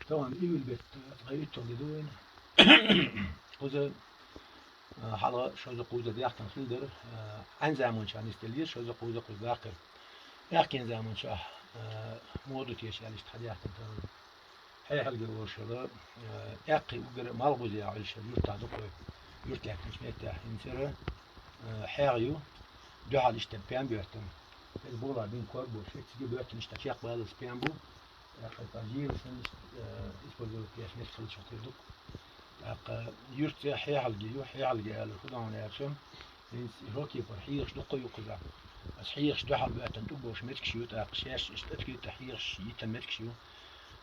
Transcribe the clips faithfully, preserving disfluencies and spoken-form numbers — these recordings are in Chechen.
Тахана июль бетта гӀайтталгӀа ди ду вайна. Кхуза, а, хьалха шозза-кхузза даьхкина хилла дара, а, Ӏаьнан заманчохь нисделира, шозза-кхузза кхуза даккхира. Аьхкенан заманчохь, а, муха ду теша аьлча, хьадаьхкина тахана. Хьехалги волуш хилла, а, аьккхий уггар а малхбузе яхьуьллуш хилла юртахь дукха вай. Юрт лаьттинчу меттехь хӀинца яра, а, хьеха ю, дуьхьал иштта пен боьттина. Иза болх бина ког болуш, цига боьттина иштта чекхбаллалц пен бу. ТӀаккха цхьа жийлахь санна иштта, э, использовать деш меттиг хилча хир ду. ТӀаккха юьртахь хьехалги ю, хьехалги аьлла, хӀун ду аьлча, хӀинца и хӀокху кепара хьехаш дукха ю кхузахь. Аса хьехаш дуьхьал боьттина тӀулг болуш меттигаш ю, тӀаккха шаьш иштта тӀе хьехаш йиттина меттигаш ю.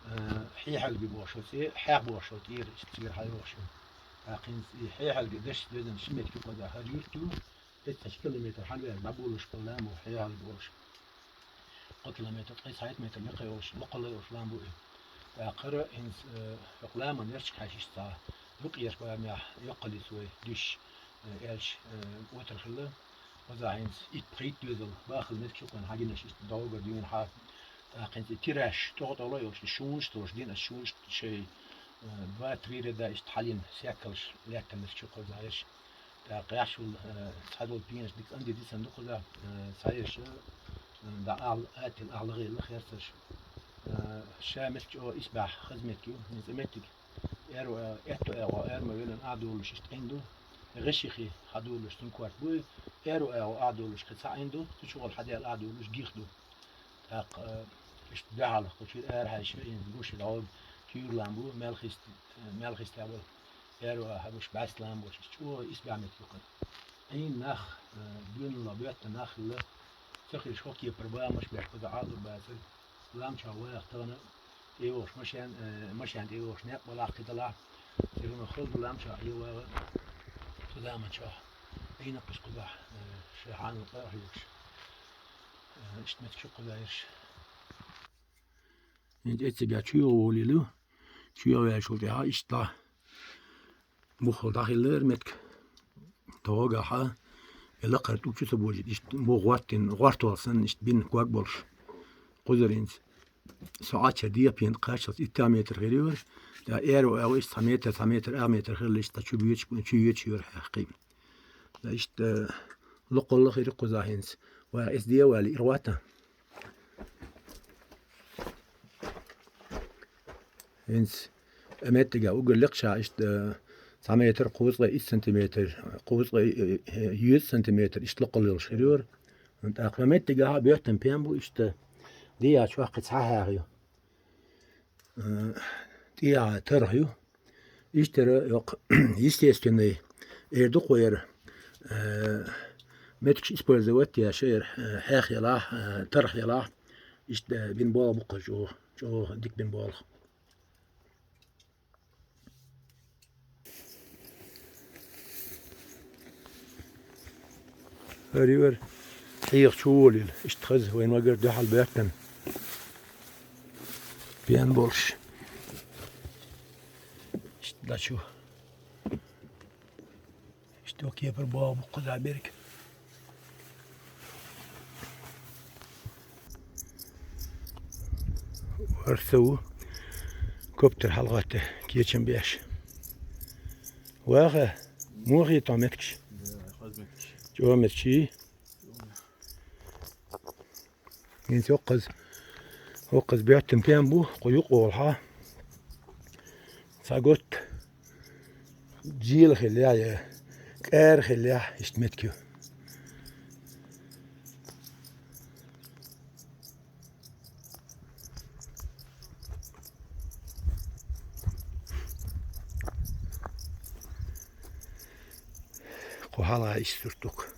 Э, хьехалги бохуш цӀе, хьеха бохуш тӀера иштта цӀера хьайохуш ю. ТӀаккха хӀинца и хьехалги дашца доьзна ши меттиг ю кхузахь, хӀара юрт ю, эццахь километр хьалаваьлла дӀаболуш болу лам бу хьехалги болуш. Кхо километр, ткъе цхьайтта метр мекха йолуш, локхалла йолуш лам бу и. ТӀаккха хӀара хӀинца, э, хӀокху ламан ярташка хьаьжча цхьа юккъерчу барамехь йоккхаллица вай дуьсуш, э, аьлча, э, отар хилла. Кхузахь хӀинца итт-пхийтта доьзал бахала меттиг ю кхузахь хьагинарш иштта дӀогара дуьйна хьа. ТӀаккха хӀинца и тираж тӀе-тӀе йолуш, и шунаш а долуш дина, аса шунаш а шай, э, два-три ряда иштта хьалина сехкалш лаьттина меттиг ю кхузахь ерш. ТӀаккха гӀехьшул, э, цхьадолу пенаш дика цӀанде дисина ду кхузахь, э, цхьаерш, э, дӀа ахьа, аттина ахьа лахийла херцарш. Э, ша меттиг чӀогӀа исбаьхьа хаза меттиг ю, хӀинца меттиг. Аьрру, э, аьтту агӀо, аьрру ма веллан, ахьа долуш иштта Ӏин ду. ГӀешихи хьадолуш цунна корта буй, аьрру агӀо ахьа долуш кхин цхьа Ӏин ду, цу чу гӀолла хьадаьлла ахьа долуш гих ду. ТӀаккха, э, иштта дуьхьал кху чуьра арахьаьжча, хӀинца гуш дӀогара туьйра лам бу, мел хист-, э, мел хистехь болу. Аьрру а хьабуш бӀаьста лам болуш, чӀогӀа исбаьхьа меттиг ю кхузахь. Ӏийна нах, э, доьналла боьттина нах хилла, ца хилча хӀокху кепара бахамаш беш кхузахь Ӏалур бацара. Лам чохь ваха тахана тӀейогӀуш машен, э, машен тӀейогӀуш некъ балахь кхидалахь. Цигахь хала ду лам чохь Ӏе ваха. Цу заман чохь Ӏийна кхуьш кхузахь, э, шайн хьанал къа а хьоьгуш. Э, иштта меттиг ю кхузахь ерш. ХӀинца эццигахь чоьгӀа волийла ю. ЧоьгӀа ваьллачул тӀаьхьа иштта дӀа буххал дӀахилла яра меттиг. ТӀогахьа и лакхара тӀулг чу ца божийта, иштта бу гӀоттина, гӀортол санна, иштта бина ког болуш. Кхузара хӀинца со Ӏаччара дехьа пен кхаччалц итт метр хир ю вара. ТӀаккха аьрру агӀо иштта цхьа метр, цхьа метр, ах метр хилла иштта чу боьдуш, чу йоьдуш ю вара хьаькхина. Ткъа иштта, э, локхалла хир ю кхузахь хӀинца. Ва эс де вали иргӀоттан. ХӀинца, э, меттигехь уггар лекхача иштта, э, цхьа метр кхузткъе исс сантиметр, кхузткъе, э, э, йоьдуш сантиметр иштта локхалла йолуш хир ю вара. ТӀаккха меттигехь а боьттина пен бу иштта, дехьа чохь кхин цхьа хьеха ю. Э, тӀехьа тарх ю. Иштта яра йоккха естественный эр ду кху яра, э, меттигаш использовать деш яра, э, хьех ялахь, э, тарх ялахь. Иштта, э, бина болх бу кхуза чӀогӀа, чӀогӀа дика бина болх. ХӀара ю вара хьеха чу волийла. Иштта хаза вайн магар дуьхьал боьттина. Пен болуш. Иштта дӀа чу. Иштта кепара боху бу кхузахь берг. Варса ву коптер хьалагӀатта кечам беш. Ваха, муха хета хьо меттигаш? ЧӀогӀа меттигаш. ХӀинца хӀокхуза, хӀокхуза боьттина пен бу, кху юкъа волахьа. Цхьа готта жийла хиллехь я кӀара хиллехь, иштта меттиг ю. Кху хьалха иштта сурт ду-кх.